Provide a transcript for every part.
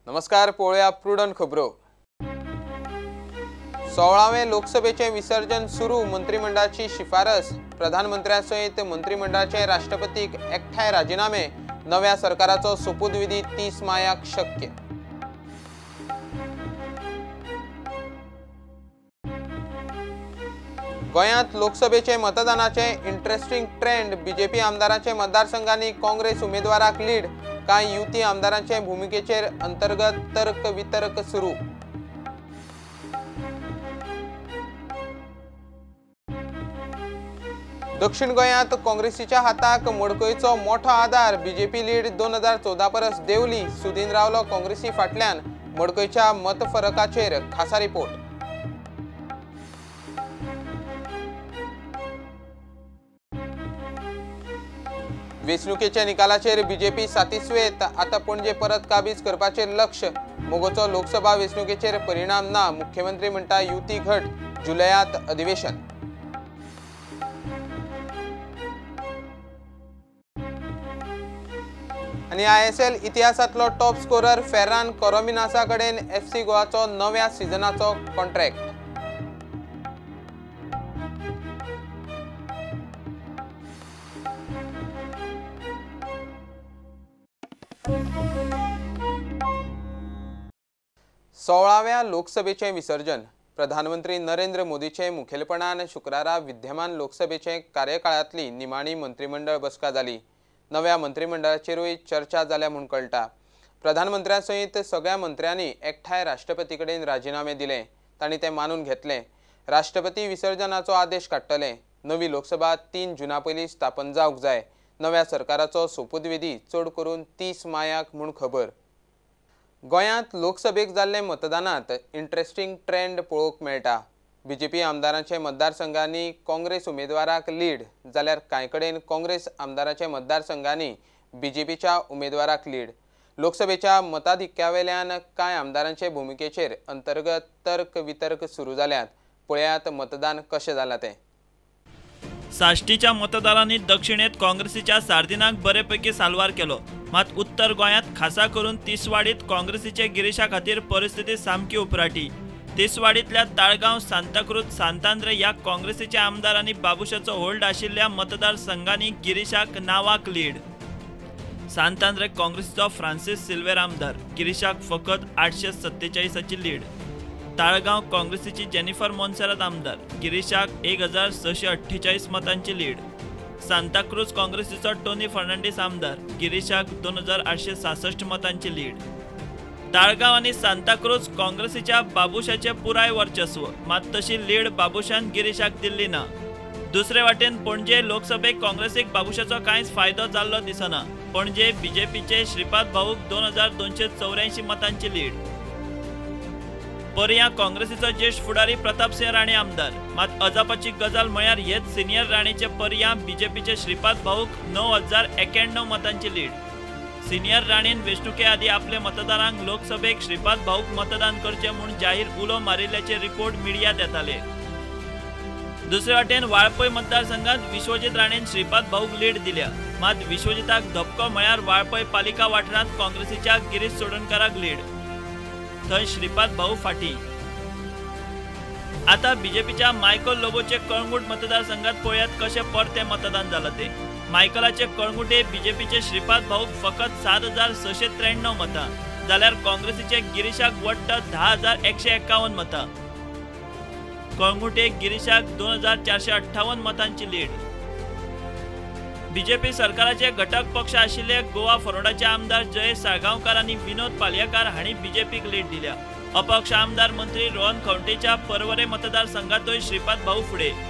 नमस्कार, पळोवया प्रुडंट खबरो। 16वें लोकसभेचे विसर्जन सुरू, मंत्रिमंडळाची शिफारस। प्रधानमंत्र्या सयत मंत्रिमंडळाचे राष्ट्रपतीक एकठांय राजीनामे। नव्या सरकाराचो सोपूतविधी 30 मायाक शक्य। गोंयांत लोकसभेचे मतदानाचे इंटरेस्टिंग ट्रेंड। बीजेपी आमदारांचे मतदारसंघांनी काँग्रेस उमेदवाराक लीड। कांय युती आमदारांचे भुमिकेचेर अंतर्गत तर्क वितर्क सुरू। दक्षिण गोंयांत काँग्रेसीच्या हाताक मडकयचो मोठो आदार। बीजेपी लीड 2014 परस देंवली। सुदीन रावलो काँग्रेसी फाटल्यान। मडकयच्या मतफरकाचेर खासा रिपोर्ट। वेंचणुकेच्या निकालाचेर बीजेपी सातिस्वेत। आतां पणजे परत काबीज करपाचेर लक्ष। मोगोचो लोकसभा वेंचणुकेचेर परिणाम ना। मुख्यमंत्री म्हणटा युती घट, जुलयात अधिवेशन। आनी ISL इतिहासांतलो टॉप स्कोरर फेरान कोरोमिनासा कडेन FC गोवाचो नव्या सिजनाचो कॉन्ट्रॅक्ट। सोळाव्या लोकसभेचें विसर्जन। प्रधानमंत्री नरेंद्र मोदीचे मुखेलपणान शुक्रारा विद्यमान लोकसभेचे कार्यकाळांतली निमाणी मंत्रिमंडळ बसका जाली। नव्या मंत्रिमंडळाचेरूय चर्चा जाल्या म्हूण कळटा। प्रधानमंत्र्या सयत सगळ्या मंत्र्यांनी एकठांय राष्ट्रपती कडेन राजीनामे दिले। तांणी ते मानून घेतले। राष्ट्रपती विसर्जनाचो आदेश काडटले। नवी लोकसभा 3 जुना पयलीं स्थापन जावंक जाय। नव्या सरकाराचो सोपूतविधी चड करून 30 मायाक म्हूण खबर। गोंयांत लोकसभेक जाल्ले मतदानांत इंटरेस्टिंग ट्रेंड पळोवंक मेळटा। बीजेपी आमदारांचे मतदारसंघांनी काँग्रेस उमेदवाराक लीड, जाल्यार कांय कडेन काँग्रेस आमदारांचे मतदारसंघांनी बीजेपीच्या उमेदवाराक लीड। लोकसभेच्या मताधिक्यावेल्यान कांय आमदारांचे भुमिकेचेर अंतर्गत तर्क वितर्क सुरू जाल्यात। पळयात मतदान कशें जालां तें। साश्टीच्या मतदारांनी दक्षिणेत काँग्रेसीच्या सार्दिनाक बरेपैकी साल्वार केलो। मात उत्तर गोंयांत खासा करून तिसवाडीत काँग्रेसीचे गिरीशा खातीर परिस्थिती सामकी उपराटी। तिसवाडींतल्या ताळगांव, सांताक्रूज, सांतांद्रे ह्या काँग्रेसीच्या आमदारांनी बाबुशाचो होल्ड आशिल्ल्या मतदारसंघांनी गिरीशाक नांवाक लीड। सांतांद्रे काँग्रेसीचो फ्रांसीस सिल्वेर आमदार, गिरीशाक फकत 847 लीड। ताळगांव काँग्रेसीची जेनिफर मोन्सेरात आमदार, गिरीशाक 1648 मतांची लीड। सांताक्रूज काँग्रेसीचो टोनी फर्नांडीस आमदार, गिरीशाक 2866 मतांची लीड। ताळगांव आनी सांताक्रूज काँग्रेसीच्या बाबुशाचे पुराय वर्चस्व, मात तशी लीड बाबुशान गिरीशाक दिल्ली ना। दुसरे वाटेन पणजे लोकसभेक काँग्रेसीक बाबुशाचो कांयच फायदो जाल्लो दिसना। पणजे बीजेपीचे श्रीपाद भाऊक 2284 मतांची लीड। पर्यां काँग्रेसीचो ज्येष्ठ फुडारी प्रतापसिंह राणे आमदार, मात अजापाची गजाल म्हळ्यार हेच सिनियर राणेचे पर्यां बीजेपीचे श्रीपाद भाऊक 9091 मतांची लीड। सिनियर राणेन वेंचणुके आदीं आपले मतदारांक लोकसभेक श्रीपाद भाऊक मतदान करचें म्हूण जाहीर उलो मारिल्ल्याचे रिपोर्ट मिडियांत येताले। दुसरे वाटेन वाळपय मतदारसंघात विश्वजीत राणेन श्रीपाद भाऊक लीड दिल्या, मात विश्वजिताक धपको म्हळ्यार वाळपय पालिका वाठारांत काँग्रेसीच्या गिरीश चोडणकाराक लीड, थंय श्रीपाद भाऊ फाटी। आता बीजेपीच्या मायकल लोबोचे कळंगूट मतदारसंघात पळयात कशें परतें मतदान जालां तें। मायकलाचे कळंगुटे बीजेपीचे श्रीपाद भाऊक फकत 7693 मतां, जाल्यार काँग्रेसीचे गिरीशाक वट्ट 10151 मतां। कळंगुटे गिरीशाक 2458 मतांची लीड। बीजेपी सरकाराचे घटक पक्ष आशिल्ले गोवा फॉरवर्डाचे आमदार जयेश साळगांवकार आनी विनोद पालयेकार हांणी बीजेपीक लीड दिल्या। अपक्ष आमदार मंत्री रोहन खंवटेच्या परवरे मतदारसंघातूय श्रीपाद भाऊ फुडें।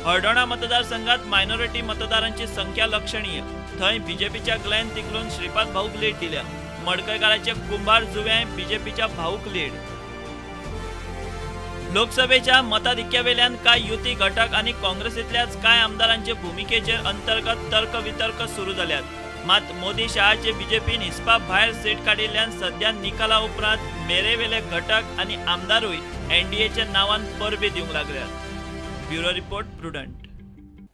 हळदोणा मतदारसंघात मायनॉरिटी मतदारांची संख्या लक्षणीय, थंय बीजेपीच्या ग्लॅन तिकलून श्रीपाद भाऊक लीड दिल्या। मडकयकाराचे कुंभार जुव्याय बीजेपीच्या भाऊक लीड। लोकसभेच्या मताधिक्यावेल्यान कांय युती घटक आनी काँग्रेसींतल्याच कांय आमदारांचे भुमिकेचेर अंतर्गत तर्कवितर्क सुरू जाल्यात। मात मोदी शहाचे बीजेपीन हिसपा भायर सीट काडिल्ल्यान सध्या निकाला उपरांत मेरेवेले घटक आनी आमदारूय एनडीएच्या नांवान परबी दिवंक लागल्यात। Bureau report, Prudent.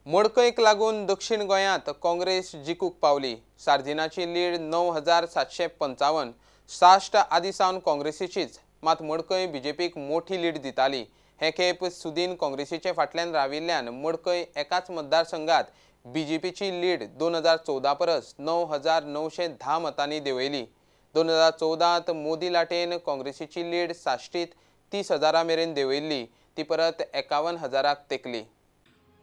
मडकयक लागून दक्षिण गोंयांत काँग्रेस जिखूंक पावली। सार्दिनाची लीड 9755। साश्ट आदी सावन काँग्रेसीचीच, मात मडकय बीजेपीक मोठी लीड दिताली। हे खेप सुदीन काँग्रेसीचे फाटल्यान राविल्ल्यान मडकय एकाच मतदारसंघात बीजेपीची लीड 2014 परस 9,910 मतांनी देंवयली। 2014 मोदी लाटेन काँग्रेसीची लीड साश्टीत 30,000 मेरेन देंवयल्ली, ती परत 51,000 तेकली।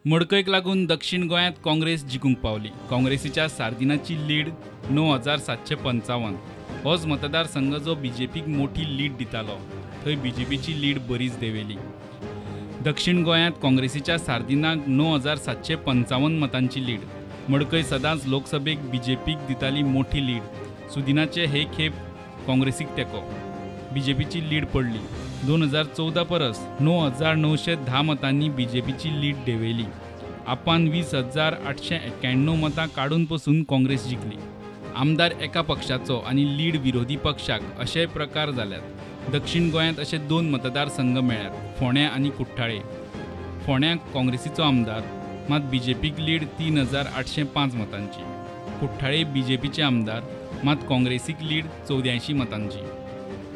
मडकयक लागून दक्षिण गोंयांत काँग्रेस जिखूंक पावली। काँग्रेसीच्या सार्दिनाची लीड 9,755। होच मतदारसंघ जो बीजेपीक मोठी लीड दितालो थंय बीजेपीची लीड बरीच देंवयली। दक्षिण गोंयांत काँग्रेसीच्या सार्दिनाक 9,755 मतांची लीड। मडकय सदांच लोकसभेक बीजेपीक दिताली मोठी लीड। सुदिनाचे हे खेप काँग्रेसीक तेंको, बीजेपीची लीड पडली। 2014 परस 9,910 मतांनी बीजेपीची लीड देंवयली। आपान 20,891 मतां काडून पसून काँग्रेस जिखली। आमदार एका पक्षाचो आनी लीड विरोधी पक्षाक अशेय प्रकार जाल्यात। दक्षिण गोंयांत अशे 2 मतदारसंघ मेळ्ळ्यात, फोंड्या आनी कुठ्ठाळे। फोंड्या काँग्रेसीचो आमदार, मात बीजेपीक लीड 3,805 मतांची। कुठ्ठाळे बीजेपीचे आमदार, मात काँग्रेसीक लीड 84 मतांची।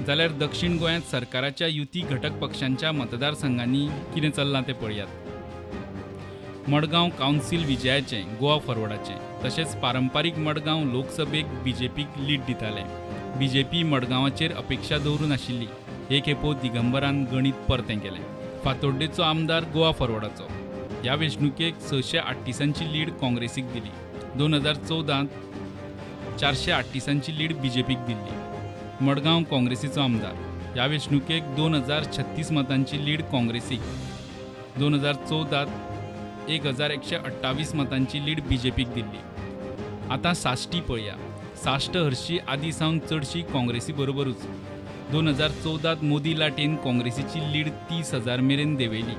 जाल्यार दक्षिण गोंयांत सरकाराच्या युती घटक पक्षांच्या मतदारसंघांनी कितें चल्लां तें पळयात। मडगांव कावन्सील विजयाचें गोवा फॉरवर्डाचें, तशेंच पारंपारीक मडगांव लोकसभेक बीजेपीक लीड दितालें। बीजेपी मडगांवाचेर अपेक्षा दवरून आशिल्ली। हे खेपो दिगंबरान गणीत परतें केलें। फातोड्डेचो आमदार गोवा फॉरवर्डाचो। ह्या वेंचणुकेक 638 लीड काँग्रेसीक दिली। 2014 438 लीड बीजेपीक दिल्ली। मडगांव काँग्रेसीचो आमदार, ह्या वेंचणुकेक 2,036 मतांची लीड काँग्रेसीक। 2014 1,128 मतांची लीड बीजेपीक दिल्ली। आतां साश्टी पळया। साश्ट हरशी आदी सावन चडशी काँग्रेसी बरोबरूच। 2014 मोदी लाटेन काँग्रेसीची लीड 30,000 मेरेन देंवयली।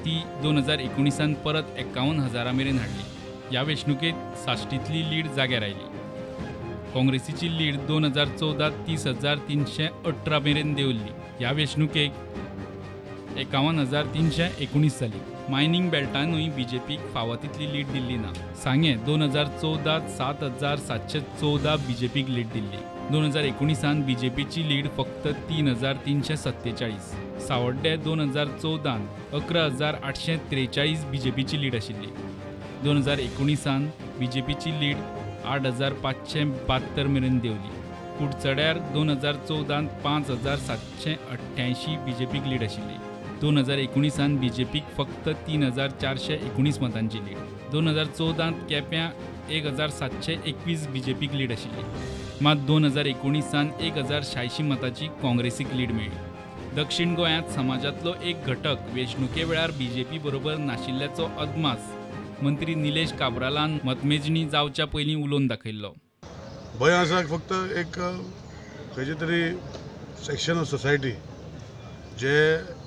ती 2019 परत 51,000 मेरेन हाडली। ह्या वेंचणुकेंत साश्टींतली लीड जाग्यार आयली। काँग्रेसीची लीड 2014 30,318 मेरेन देंवली। ह्या वेंचणुकेक 51,319 जाली। मायनिंग बेल्टानूय बीजेपीक फावो तितली लीड दिल्ली ना। सांगें 2014 7,714 बीजेपीक लीड दिल्ली। 2019 बीजेपीची लीड फक्त 3,347। सावड्डे 2014 11,843 बीजेपीची लीड आशिल्ली। 2019 बीजेपीची लीड 8,572 मेरेन देंवली। कुडचड्यार 2014 5,788 बीजेपीक लीड आशिल्ली। 2019 बीजेपीक फक्त 3,419 मतांची लीड। 2014 केप्यां 1,721 बीजेपीक लीड आशिल्ली, मात 2019 1,086 मतांची काँग्रेसीक लीड मेळ्ळी। दक्षिण गोंयांत समाजांतलो एक घटक वेंचणुके वेळार बीजेपी बरोबर नाशिल्ल्याचो अदमास मंत्री निलेश काब्रालान मतमेजणी जावच्या पयलीं उलोवन दाखयल्लो। भंय आसा फक्त एक खंयचे तरी सेक्शन ऑफ सोसायटी जे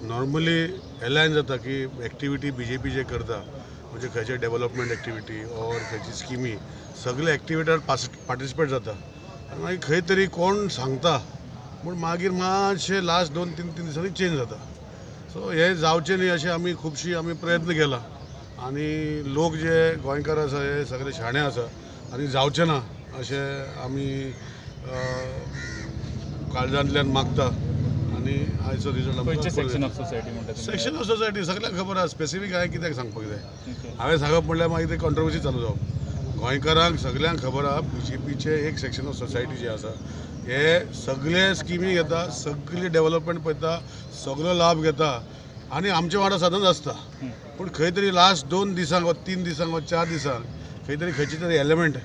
नॉर्मली एलायन जाता की एक्टिविटी बीजेपी जे करता, म्हणजे खंयचे डेवलपमेंट एक्टिविटी ऑर खंयची स्किमी, सगळे एक्टिविटीर पार्टिसिपेट जाता आनी मागीर खंय तरी कोण सांगता पूण मागीर मातशें लास्ट 2-3 दिसांनी चेंज जाता। सो हे जावचें न्ही अशें आमी खुबशी आमी प्रयत्न केला आनी लोक जे गोंयकार आसा हे सगळे शाणे आसा आनी जावचें ना अशें आमी काळजांतल्यान मागता। आनी आयचो रिजल्ट सेक्शन ऑफ सोसायटी म्हणटा, सेक्शन ऑफ सोसायटी सगळ्यांक खबर आसा। स्पेसिफीक हांवें कित्याक सांगपाक जाय, हांवें सांगप म्हणल्यार मागीर ते कॉन्ट्रोवर्सी चालू जावप। गोंयकारांक सगळ्यांक खबर आसा बीजेपीचे एक सेक्शन ऑफ सोसायटी जे आसा हे सगळे स्किमी घेता, सगळे डेवलपमेंट पळयता, सगळो लाभ घेता आनी आमचे वांगडा सदांच आसता। पूण खंय तरी लास्ट 2 दिसांक वा 3 दिसांक वा 4 दिसांक खंय तरी खंयची तरी एलिमेंट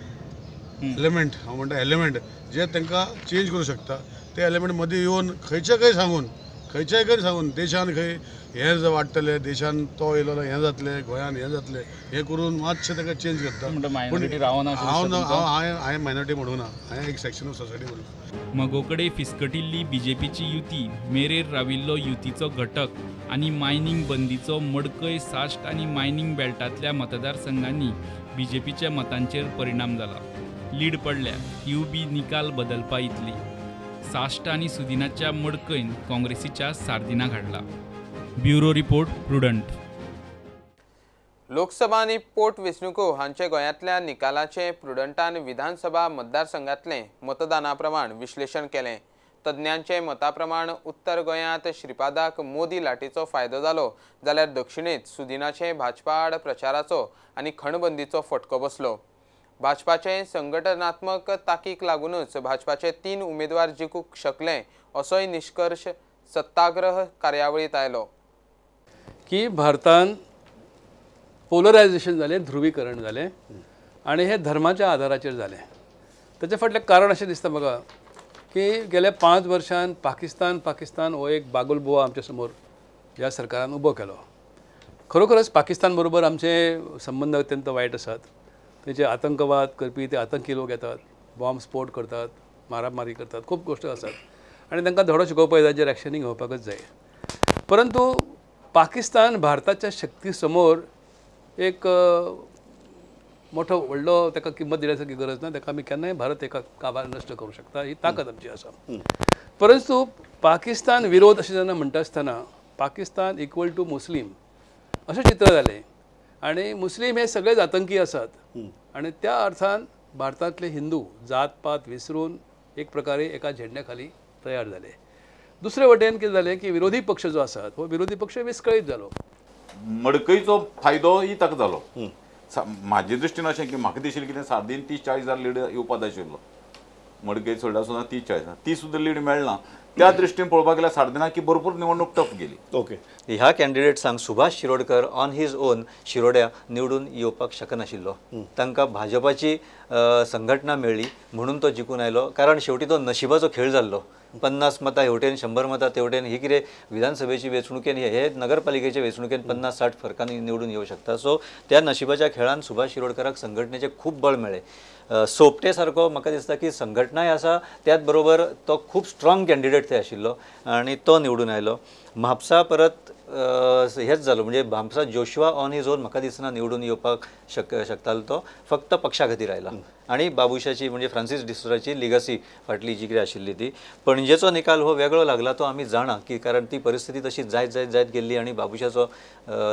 हांव म्हणटा एलिमेंट जे तांकां चेंज करूं शकता, ते एलिमेंट मदीं येवन खंयचे खंय सांगून देशान खंय हें वाडटलें, देशान तो येयलो हें जातलें, गोंयान हें जातलें, हें करून मातशें ताका चेंज करता। हांव हांवें मायनॉरिटी म्हणूंक ना, हांवें एक सेक्शन ऑफ सोसायटी म्हणूं। मगोकडे फिसकटिल्ली बीजेपीची युती, मेरेर राविल्लो युतीचो घटक आनी मायनिंग बंदीचो मडकय साश्ट आनी मायनिंग बेल्टांतल्या मतदारसंघांनी बीजेपीच्या मतांचेर परिणाम जाला। लीड पडल्या तीव बी निकाल बदलपा इतली। साश्ट आनी सुदिनाच्या मडकयन काँग्रेसीच्या सार्दिनाक हाडला। Bureau report, Prudent. लोकसभा आनी पोट वेंचणुको हांचे गोंयांतल्या निकालाचें प्रुडंटान विधानसभा मतदारसंघांतलें मतदाना प्रमाण विश्लेशण केलें. तज्ञांचे मता प्रमाण उत्तर गोंयांत श्रीपादाक मोदी लाटेचो फायदो जालो जाल्यार दक्षिणेंत सुदिनाचे भाजपा आड प्रचाराचो आनी खणबंदीचो फटको बसलो. भाजपाचे संघटनात्मक ताकीक लागूनच भाजपाचे 3 उमेदवार जिखूंक शकले असोय निश्कर्श सत्ताग्रह कार्यावळींत आयलो. की भारतान पोलरायझेशन जालें, ध्रुवीकरण जालें आनी हे धर्माच्या आधाराचेर जालें. ताचे फाटलें कारण अशें दिसता म्हाका की गेल्या 5 वर्षान पाकिस्तान पाकिस्तान हो एक बागुल बोवा आमच्या समोर ह्या सरकारान उबो केलो. खरोखरच पाकिस्तान बरोबर आमचे संबंद अत्यंत वायट आसात. तेचे आतंकवाद करपी ते आतंकी लोक येतात, बॉम्ब स्फोट करतात, मारामारी करतात, खूब गोश्टी आसात आनी तांकां धडो शिकोवपाक जाय, ताचेर एक्शनूय घेवपाकच जाय. परंतु पाकिस्तान भारताच्या शक्ती समोर एक मोठो व्हडलो ताका किंमत दिल्या सारकी गरज ना. ताका आमी केन्नाय भारत एका काबार नश्ट करूंक शकता ही ताकद आमची आसा. परंतु पाकिस्तान विरोध अशें जेन्ना म्हणटा आसतना पाकिस्तान इक्वल टू मुस्लीम अशें चित्र जालें आनी मुस्लीम हे सगळेच आतंकी आसात आनी त्या अर्थान भारतांतले हिंदू जात पात विसरून एक प्रकारे एका झेंड्या खाली तयार जाले. दुसरे वटेन कितें जालें की विरोधी पक्ष जो आसात हो विरोधी पक्ष विस्कळीत जालो. मडकयचो फायदो ही ताका जालो. म्हाजे दृश्टीन अशें की म्हाका दिशिल्लें कितें सार्दीन 30-40 हजार लीड येवपा जाय आशिल्लो, मडकय सोडल्यार सुद्दां 30-40 ती सुद्दां लीड मेळना. त्या दृश्टीन पळोवपाक गेल्यार सार्दिनाक की भरपूर निवडणूक टफ गेली. ओके, ह्या कॅन्डिडेट्सांक Subhash Shirodkar on his own शिरोड्या निवडून येवपाक शकनाशिल्लो. तांकां भाजपाची संघटना मेळ्ळी म्हणून तो जिखून आयलो. कारण शेवटी तो नशिबाचो खेळ जाल्लो. 50 मतां हेवटेन, 100 मतां तेवटेन, ही कितें विधानसभेची वेंचणुकेन हे नगरपालिकेचे वेंचणुकेन 50-60 फरकांनी निवडून येवं शकता. सो त्या नशिबाच्या खेळान सुभाष शिरोडकराक संघटनेचें खूब बळ मेळ्ळें. सोपटे सारको म्हाका दिसता की संघटनाय आसा, त्याच बरोबर तो खूब स्ट्रॉंग कॅन्डिडेट थंय आशिल्लो आनी तो निवडून आयलो. म्हापसा परत हेच जालो, म्हणजे Mapusa Joshua on his own म्हाका दिसना निवडून येवपाक शकतालो. तो फक्त पक्षा खातीर आयला आनी बाबुशाची म्हणजे फ्रांसीस डिसोजाची लिगसी फाटली जी कितें आशिल्ली ती. पणजेचो निकाल हो वेगळो लागला तो आमी जाणा की, कारण ती परिस्थिती तशी जायत जायत जायत गेल्ली आनी बाबुशाचो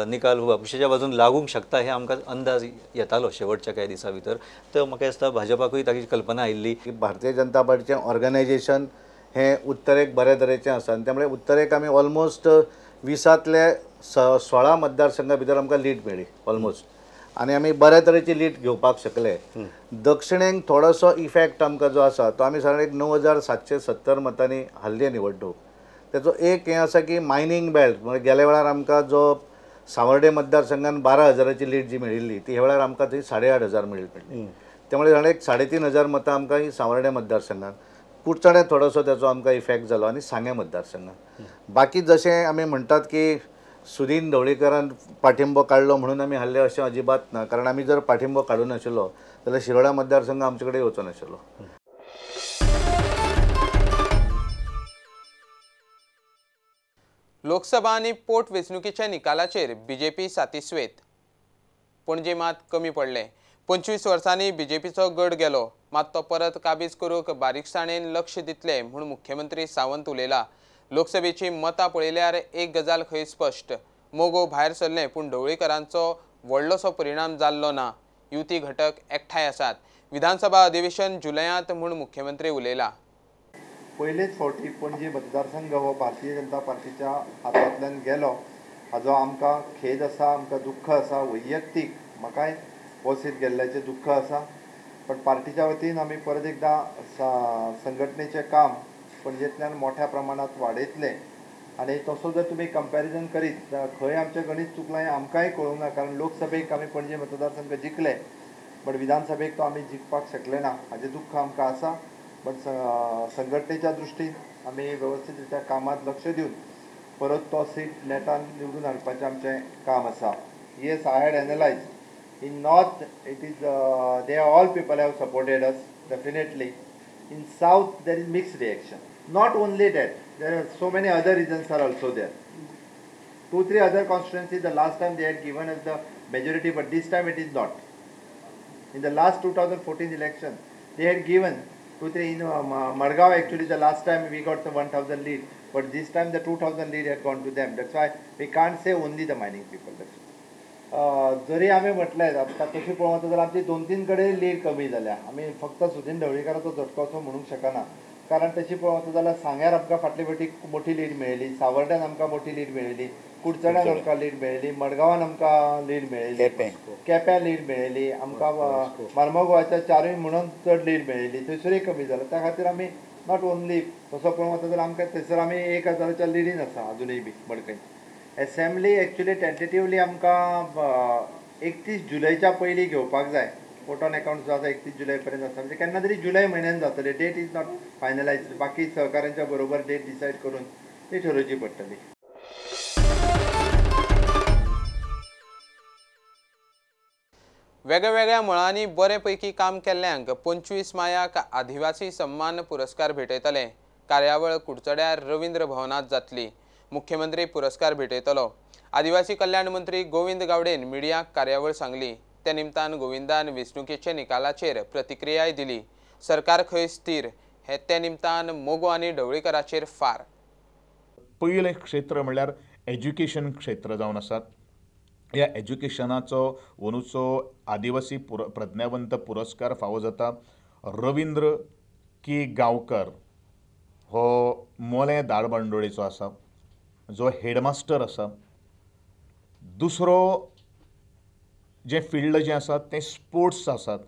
निकाल हो बाबुशाच्या बाजून लागूंक शकता हे आमकां अंदाज येतालो शेवटच्या कांय दिसां भितर. तर म्हाका दिसता भाजपाकूय ताची कल्पना आयिल्ली. भारतीय जनता पार्टीचें ऑर्गनायजेशन हें उत्तरेक बऱ्या तरेचें आसा आनी त्यामुळे उत्तरेक आमी ऑलमोस्ट 20तले 16 मतदारसंघा भितर आमकां लीड मेळ्ळी ऑलमोस्ट आनी आमी बऱ्या तरेची लीड घेवपाक शकले. दक्षिणेक थोडोसो इफेक्ट आमकां जो आसा तो आमी सादारण एक 9770 मतांनी हारली निवडणूक. तेचो एक हें आसा की मायनींग बेल्ट म्हणजे गेल्या वेळार आमकां जो सावर्डे मतदारसंघान 12,000ची लीड जी मेळिल्ली ती ह्या वेळार आमकां थंय 8,500 मेळ्ळी. त्यामुळे सादारण एक 3,500 मतां आमकां ही सावर्डे मतदारसंघान, कुडचड्यां थोडोसो तेचो आमकां इफेक्ट जालो आनी सांगें मतदारसंघान. बाकी जशें आमी म्हणटात की सुदीन ढवळीकरान पाठिंबो काडलो म्हणून आमी हारले अशें अजिबात ना, कारण आमी जर पाठिंबो काडूं नाशिल्लो जाल्यार शिरोडा मतदारसंघ आमचे कडेन येवचो नाशिल्लो. लोकसभा आनी पोट वेंचणुकेच्या निकालाचेर बीजेपी सातिस्वेत. पणजे मात कमी पडले. 25 वर्सांनी बीजेपीचो गड गेलो, मात तो परत काबीज करूंक बारीकसाणेन लक्ष दितले म्हूण मुख्यमंत्री सावंत उलयला. लोकसभेची मतां पळयल्यार एक गजाल खंय स्पश्ट, मोगो भायर सरलें पूण ढवळीकरांचो व्हडलोसो परिणाम जाल्लो ना. युती घटक एकठांय आसात. विधानसभा अधिवेशन जुलयांत म्हूण मुख्यमंत्री उलयला. पयलेच फावटी पणजे मतदारसंघ हो भारतीय जनता पार्टीच्या हातांतल्यान गेलो हाजो आमकां खेद आसा, आमकां दुख्ख आसा. वैयक्तीक म्हाकाय हो सीट गेल्ल्याचें दुख्ख आसा, पण पार्टीच्या वतीन आमी परत एकदां संघटनेचें काम पणजेंतल्यान मोठ्या प्रमाणांत वाडयतले. आनी तसो जर तुमी कंपॅरिजन करीत खंय आमचें गणीत चुकलां हें आमकांय कळूंक ना, कारण लोकसभेक आमी पणजे मतदारसंघ जिखले बट विधानसभेक तो आमी जिखपाक शकले ना हाजें दुख्ख आमकां आसा. बट संघटनेच्या दृश्टीन आमी वेवस्थीत रित्या कामांत लक्ष दिवन परत तो सीट नेटान निवडून हाडपाचें आमचें काम आसा. Yes, I had analyse in north it is they all people have supported us definitely. In south there is mixed reaction. Not only that, there are so many other reasons are also there. 2-3 other constituencies the last time they had given us the majority, but this time it is not. In the last 2014 election they had given 2-3 in Margao actually the last time we got the 1000 lead, but this time the 2000 lead had gone to them. That's why we can't say only the mining people. That's it. जरी आमी म्हटलें आमकां तशी पळोवंक वता जाल्यार आमची 2-3 कडेन लीड कमी जाल्या. आमी फक्त सुदीन ढवळीकाराचो झटको असो म्हणूंक शकना, कारण तशी पळोवंक वता जाल्यार सांग्यार आमकां फाटले फावटी मोठी लीड मेळ्ळी, सावर्ड्यान आमकां मोठी लीड मेळ्ळी, कुडचड्यान आमकां लीड मेळ्ळी, मडगांवान आमकां लीड मेळ्ळी, केप्यां लीड मेळ्ळी, आमकां मार्मगोवाच्या 4 म्हणून चड लीड मेळ्ळी, थंयसरूय कमी जाला. त्या खातीर आमी not only तसो पळोवंक वता जाल्यार आमकां थंयसर आमी 1000च्या लिडीन आसा अजुनूय बी मडकय. एसेंब्ली एक्चुअली टेंटेटिवली आमकां 31 जुलयच्या पयलीं घेवपाक जाय. वोट ऑन अकाउंट जो आसा 31 जुलय पर्यंत आसा, म्हणजे केन्ना तरी जुलय म्हयन्यान जातले. डेट is not finalise, बाकी सहकाऱ्यांच्या बरोबर डेट डिसायड करून ती ठरोवची पडटली. वेगळ्यावेगळ्या मळांनी बरे पैकी काम केल्ल्यांक 25 मायाक आदिवासी सन्मान पुरस्कार भेटयतले. कार्यावळ कुडचड्यार रवींद्र भवनांत जातली. मुख्यमंत्री पुरस्कार भेटयतलो. आदिवासी कल्याण मंत्री गोविंद गावडेन मिडियाक कार्यावळ सांगली. त्या निमतान गोविंदान वेंचणुकेच्या निकालाचेर प्रतिक्रियाय दिली. सरकार खंय स्थिर हे त्या निमतान मोगो आनी ढवळीकराचेर फार. पयलें क्षेत्र म्हणल्यार एज्युकेशन क्षेत्र जावन आसात. ह्या एज्युकेशनाचो अंदूचो आदिवासी प्रज्ञावंत पुरस्कार फावो जाता रविंद्र के गांवकर, हो मोलें दाळबांडोळेचो आसा, जो हेडमास्टर आसा. दुसरो जें फिल्ड जें आसा तें स्पोर्ट्स आसात.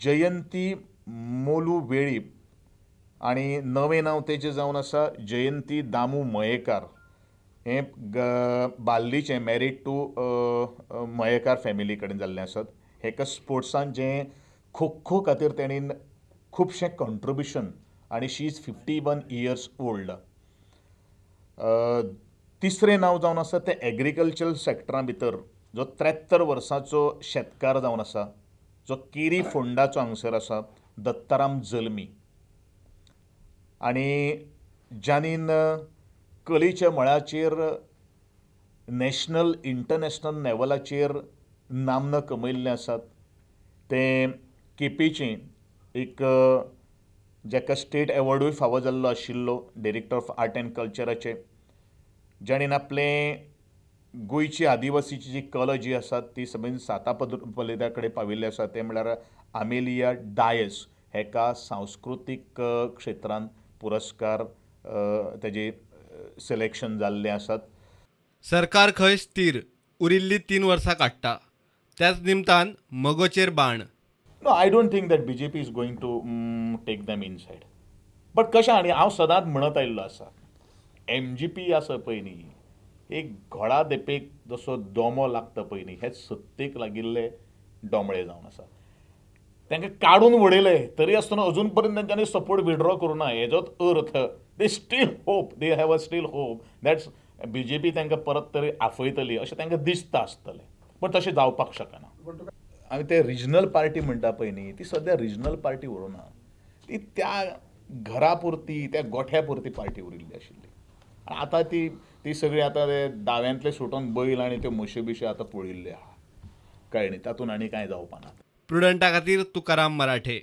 जयंती मोलू वेळीप आनी नवें नांव तेजें जावन आसा जयंती दामू मयेकार, हें बार्लीचें मॅरीड टू मयेकार फॅमिली कडेन जाल्लें आसात. हेका स्पोर्ट्सान जें खो खो खातीर तेणीन खुबशें कॉन्ट्रिब्युशन आनी she is 51 years old. तिसरें नांव जावन आसा तें एग्रीकल्चर सॅक्टरा भितर जो 73 वर्सांचो शेतकार जावन आसा, जो केरी फोंडाचो हांगसर आसा, दत्ताराम जल्मी. आनी जाणीन कलेच्या मळाचेर नॅशनल इंटरनॅशनल लेवलाचेर नामना कमयल्लें आसात, तें केपेचें एक जाका स्टेट एवॉर्डूय फावो जाल्लो आशिल्लो डायरेक्टर ऑफ आर्ट एंड कल्चराचे, जाणीन आपलें गोंयची आदिवासीची जी कला जी आसा ती सगळी साता पदरा कडेन पाविल्ली आसा, तें म्हणल्यार आमेलिया डायस हेका सांस्कृतीक क्षेत्रान पुरस्कार तेजे सिलेक्शन जाल्लें आसात. सरकार खंय स्थिर उरिल्ली 3 वर्सां काडटा, त्याच निमतान मगोचेर बाण. No, I don't think that BJP is going to take them inside. But कशें, आनी हांव सदांच म्हणत आयिल्लो आसा, MGP आसा पळय न्ही, एक घोडा देपेक जसो दोमो लागता पळय न्ही, हे सत्तेक लागिल्ले दोमळे जावन आसा. तांकां काडून उडयले तरी आसतना अजून पर्यंत तेंच्यांनी सपोर्ट विड्रॉ करूं ना. हेजोच अर्थ they still hope, they have a still hope that's BJP तांकां परत तरी आफयतली अशें तांकां दिसता आसतलें, पूण तशें जावपाक शकना. आमी ते रिजनल पार्टी म्हणटा पळय न्ही, ती सद्या रिजनल पार्टी उरूना, ती त्या घरा पुरती, त्या गोठ्या पुरती पार्टी उरिल्ली आशिल्ली. आतां ती ती सगळी आतां ते दाव्यांतले सुटोन बैल आनी त्यो म्हशी बिशी आतां पळयल्ल्यो आहा, कळ्ळें न्ही, तातूंत आनी कांय जावपा ना. प्रुडंटा खातीर तुकाराम मराठे.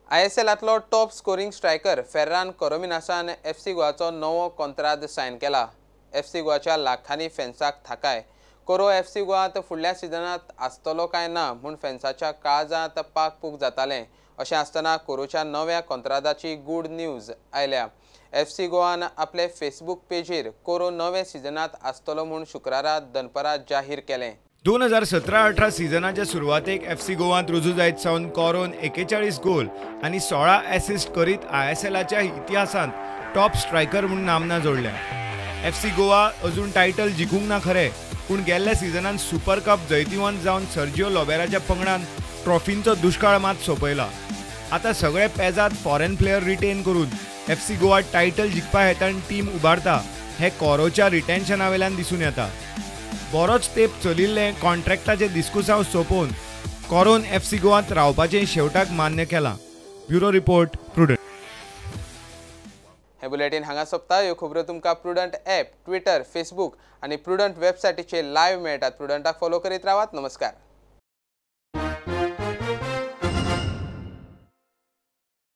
ISLांतलो टॉप स्कोरींग स्ट्रायकर फेर्रान कोरोमिनासान FC गोवाचो नवो कोंत्राद सायन केला. FC गोवाच्या लाखांनी फॅन्साक थाकाय. कोरो FC गोवात फुडल्या सिजनांत आसतलो काय ना म्हूण फॅन्साच्या काळजांत पाकपूक जातालें. अशें आसतना कोरोच्या नव्या कोंत्रादाची गूड न्यूज आयल्या. FC गोवान आपले फेसबूक पेजीर कोरो नव्या सिजनांत आसतलो म्हूण शुक्रारा दनपरां जाहीर केलें. 2017-18 सिजनाच्या सुरवातेक FC गोवांत रुजू जायत सावन कोरोन 41 गोल आनी 16 एसिस्ट करीत ISLाच्या इतिहासांत टॉप स्ट्रायकर म्हूण नामना जोडल्या. FC Goa अजून टायटल जिखूंक ना खरें, पूण गेल्ल्या सिजनान सुपर कप जैतिवंत जावन सर्जिओ लोबेराच्या पंगडान ट्रॉफींचो दुश्काळ मात सोंपयला. आतां सगळे पेजात फॉरेन प्लेयर रिटेन करून FC Goa title जिखपा हेतान टीम उबारता हें कोरोच्या रिटेन्शना वेल्यान दिसून येता. बरोच तेंप चलिल्लें कॉन्ट्रॅक्टाचें दिस्कुसांव सोंपोवन कोरोन FC गोवांत रावपाचें शेवटाक मान्य केलां. Bureau report, Prudent. हे बुलेटीन हांगा सोंपता. ह्यो खबरो तुमकां प्रुडंट ॲप, ट्विटर, फेसबूक आनी प्रुडंट वेबसायटीचेर लायव्ह मेळटात. प्रुडंटाक फॉलो करीत रावात. नमस्कार.